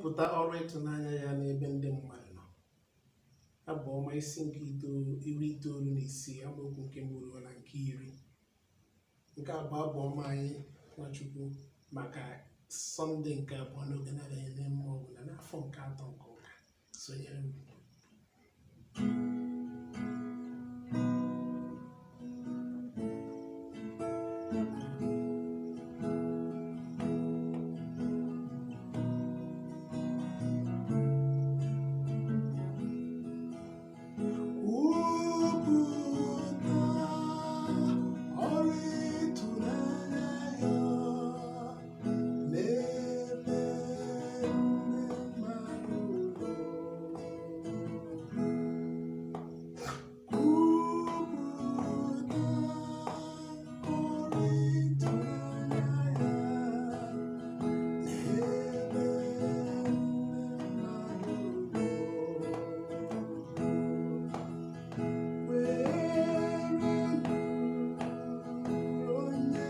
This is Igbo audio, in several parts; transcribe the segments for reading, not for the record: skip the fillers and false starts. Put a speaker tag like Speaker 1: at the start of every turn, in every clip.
Speaker 1: Kwupụta ọrụ ịtụnanya ya n'ebe ndị mmadụ nọ. Abụ ọma isi nke 96 amaokwu nke mbụ ruo na nke 10. Nke a bụ abụ ọma anyị Nwachukwu maka Sọnde nke abụọ n'oge na-adịghị n'ime ọbụla n'afọ nke atọ nke ụka. Sonyere m. Kwupụta ọrụ ịtụnanya ya n'ebe ndị mmadụ nọ. Kwupụta ọrụ ịtụnanya ya n'ebe ndị mmadụ nọ. Werenụ onye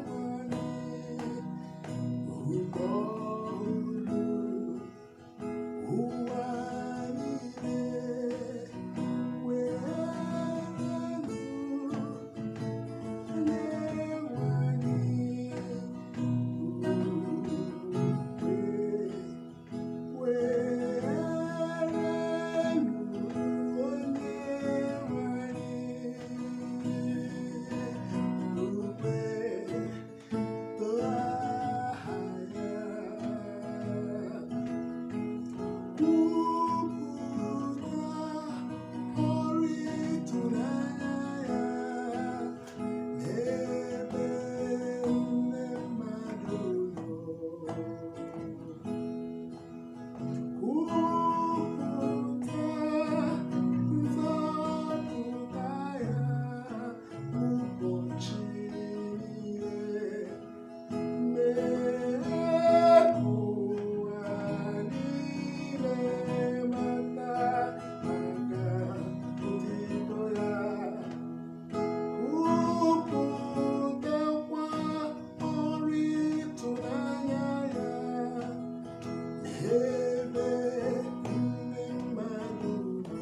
Speaker 1: nwe anyị ugo ọhụrụ ụwa niile. Werenụ onye nwe anyị ukwe. Werenụ onye nwe anyị ukwe, too aha ya. Kwupụta ọrụ ịtụnanya ya n'ebe ndị mmadụ nọ. Kwupụta nzọpụta ya ụbọchị niile. Mee ka ụwa niile mata maka otuto ya. Kwupụtakwa ọrụ ịtụnanya ya n'ebe ndị mmadụ nọ.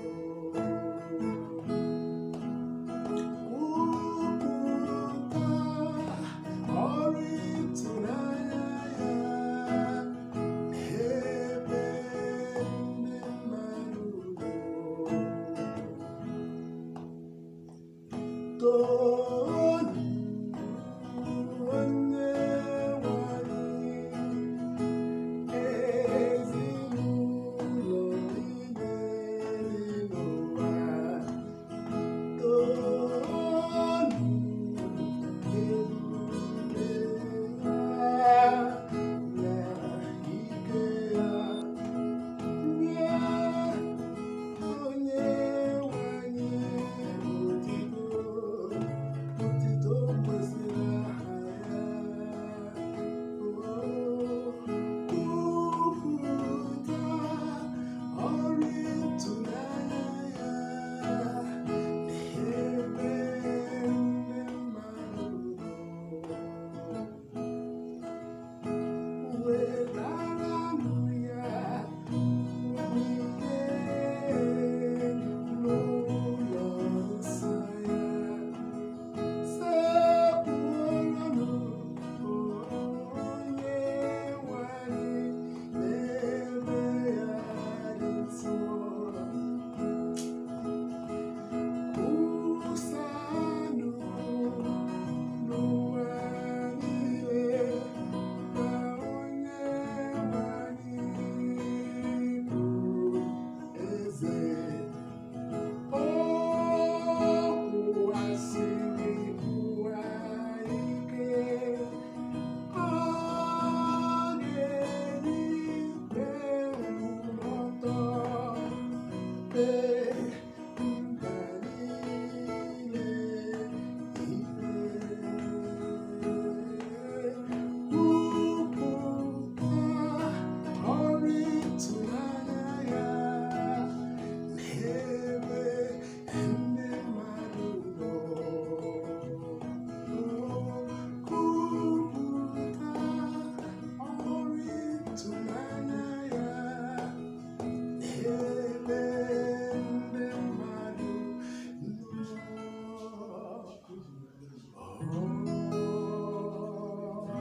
Speaker 1: Kwupụta ọrụ ịtụnanya ya n'ebe ndị mmadụ nọ. Toonu onye